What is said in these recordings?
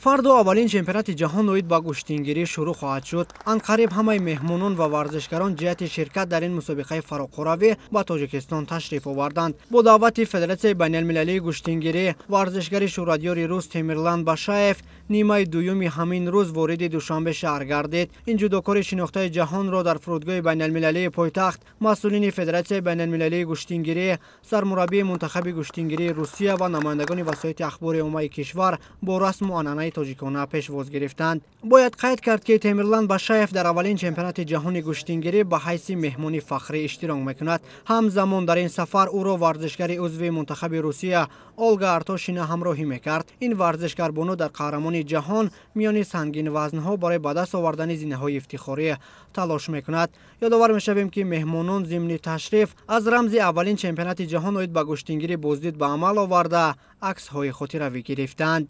Фардо аввалин чемпионати ҷаҳон оид ба гӯштингирӣ шурӯъ хоҳад шуд. Анқариб ҳамаи меҳмонон ва варзишгарон ҷиҳати ширкат дар ин мусобиқаи фароқуравӣ ба Тоҷикистон ташриф оварданд. Бо даъвати Федератсияи байналмилалии гӯштингирӣ варзишгари шӯҳратёри рус Темирлан Башаев нимаи дуюми ҳамин рӯз вориди Душанбе шаҳр гардид. Ин ҷудокори шинохтаи ҷаҳонро дар фурудгоҳи байналмилалии пойтахт масъулини Федератсияи байналмилалии гӯштингирӣ, сармураббии мунтахаби гӯштингирии Русия ва намояндагони васоити ахбори оммаи кишвар бо расму анъанаи тоҷикона пешвоз гирифтанд. Бояд қайд кард, ки Темирлан Башаев дар аввалин чемпионати ҷаҳони гӯштингирӣ ба ҳайси меҳмони фахрӣ иштирок мекунад. Ҳамзамон дар ин сафар ӯро варзишгари узви мунтахаби Русия Олга Артошина ҳамроҳӣ мекард. Ин варзишгарбону дар қаҳрамони ҷаҳон миёни сангинвазнҳо барои ба даст овардани зинаҳои ифтихорӣ талош мекунад. Ёдовар мешавем, ки меҳмонон зимни ташриф аз рамзи аввалин чемпионати ҷаҳон оид ба гӯштингирӣ боздид ба амал оварда, аксҳои хотиравӣ гирифтанд.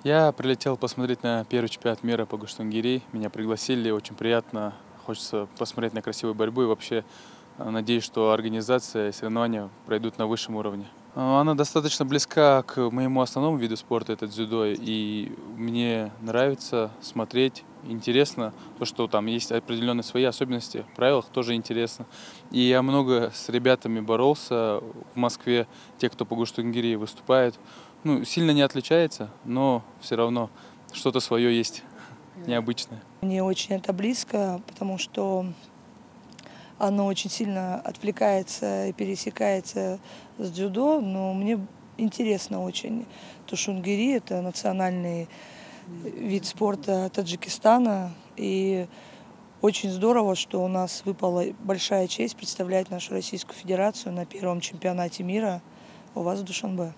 Я прилетел посмотреть на первый чемпионат мира по гуштингири. Меня пригласили, очень приятно. Хочется посмотреть на красивую борьбу и вообще надеюсь, что организация и соревнования пройдут на высшем уровне. Она достаточно близка к моему основному виду спорта, это дзюдо, и мне нравится смотреть, интересно то, что там есть определенные свои особенности, в правилах тоже интересно. И я много с ребятами боролся в Москве, те, кто по гуштингири выступает. Ну, сильно не отличается, но все равно что-то свое есть необычное. Мне очень это близко, потому что оно очень сильно отвлекается и пересекается с дзюдо, но мне интересно очень. Тушунгири – это национальный вид спорта Таджикистана, и очень здорово, что у нас выпала большая честь представлять нашу Российскую Федерацию на первом чемпионате мира у вас в Душанбе.